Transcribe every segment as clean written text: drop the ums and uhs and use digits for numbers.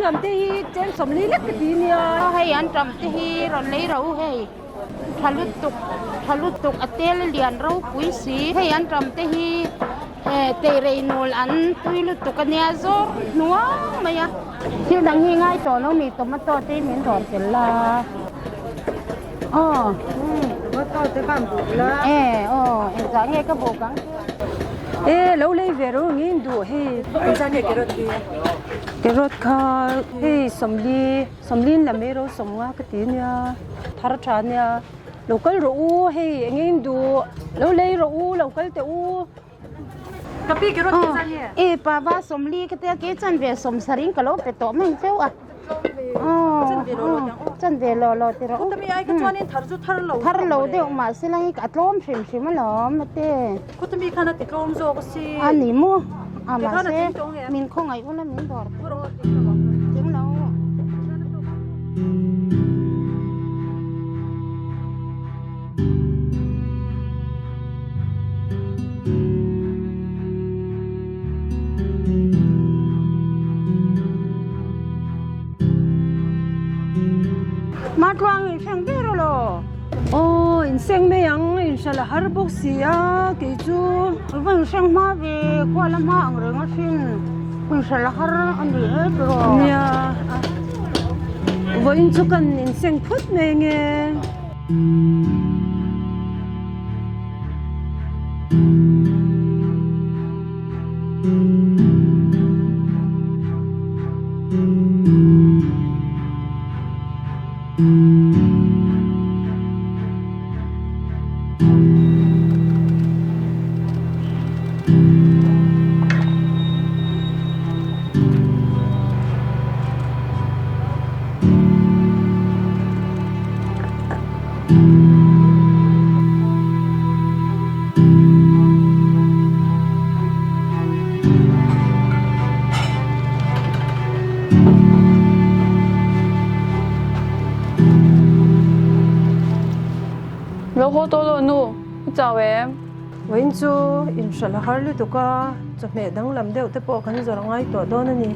lam te hi cheng 40 lek ka ti nia. Hei antam te hi rawn lei ro hei tha lutuk tha lutuk a tel lian ropui si hei antam te hi teirei nul an tui lutuk ania zawr hnuang mai a. Thil dang hi ngai tawh lo mi tomato te hi min rawn tel la aw. Tomato te khan buk la. E aw engzah nge ka buk ang. E lo lei ve ro ngin duh hei. Engzah nge carrot hi? Carrot kha hei 40 40 in la mai ro 50 ka ti nia thar tha nia lo kal rawh u hei enge in duh lo lei rawh u lo kal teh u. Ka pi carrot ki zan nge? E pa va 40 ka tia ke chan ve 70 in ka lo pe tawh mai feu a. Chan ve lo lo ti rawh u. Kutami ai ka chuan in thar chu thar lo. Thar lo deuh mahse la hi a tlawm hrim hrim alawm ate. Kutami khan a ti tlawm zawk a si. A ni maw? A mahse min khawngaih ula min dawr tling lo. Matluang in seng ber alo. Aw in seng mai ang in hral a har bawk si a kei chu. Va in seng hma ve khual a hma ang reng a hrin in hral a har a ni e tiraw. Nia vawiin chu kan in seng phut mai nge. Lo haw tawh lo nu, i chau em? Vawiin chu inhralh a har lutuk a, chawhmeh danglam deuh te pawh kan zawrh ngai tawh dawn a ni.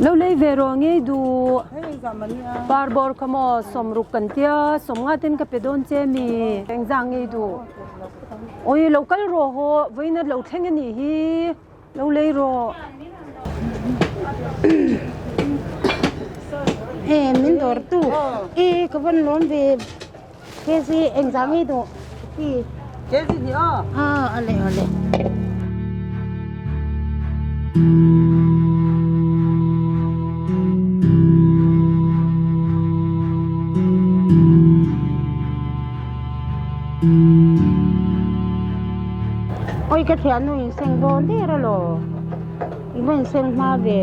Lo lei ve rawh ngei duh. Par bawr kha maw 60 kan tia 50 ten ka pe dawn che mi. Engzah ngei duh. Oi lo kal rawh haw vawiin lo thleng a nih hi. Lo lei rawh. E min dawr tu. E ka van lawm ve. Kg engzah ngei duh pi. Kg ni aw. Ah ale ale. Oi ka thiannu in seng dawn der alaw i va in seng hma ve.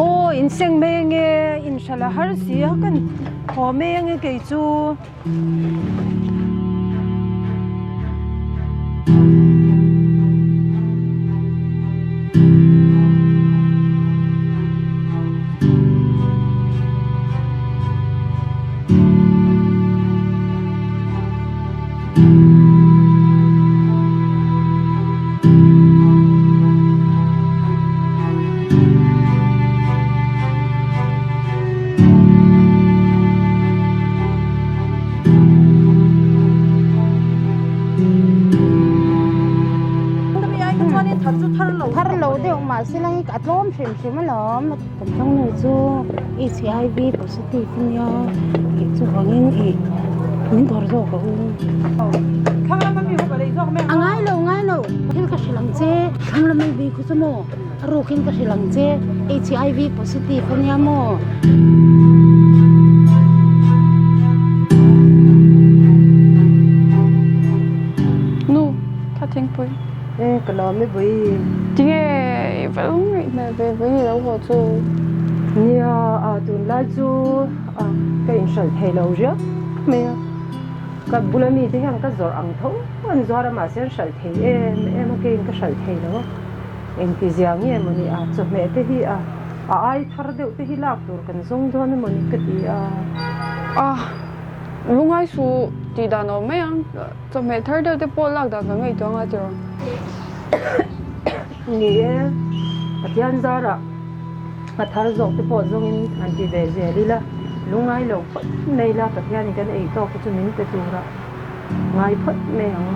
Aw in seng mai ange in hral a har si a kan haw mai ange kei chu. Thar lo deuh mahse la hei a tlawm hrim hrim alawm kan thangnu chu HIV positive ania tih chuvangin ih min dawr zawk a u a ngai lo ngai lo thil ka hrilh ang che thlang lama i vei khu chu maw a rukin ka hrilh ang che HIV positive ania maw. Nu kha thingpui. E ka lawm e vawi. Tinge i va lo ngaih hmel ve vawi ni lo haw chu. Tunlai chu ka inhralh thei lo riau mai a, ka bula mite hian ka zawrh ang tho an zuar a, mahse an hralh thei em em a, keiin ka hralh thei lo a, engtizia nge maw ni a, chawhmeh te hi a a ai thar deuh te hi lak tur kan zawng dawn emaw ni ka ti a. A, lungai suh tih dan a awm mai ang, chawhmeh thar deuh te pawh lak dan kan ngaihtuah anga tiraw? Ni e, Pathian zarah a thar zawk te pawh zawngin han ti ve zel ila, lungai lo phawt mai ila Pathianin kan ei tawk te chu min pe tura ngai phawt mai ang.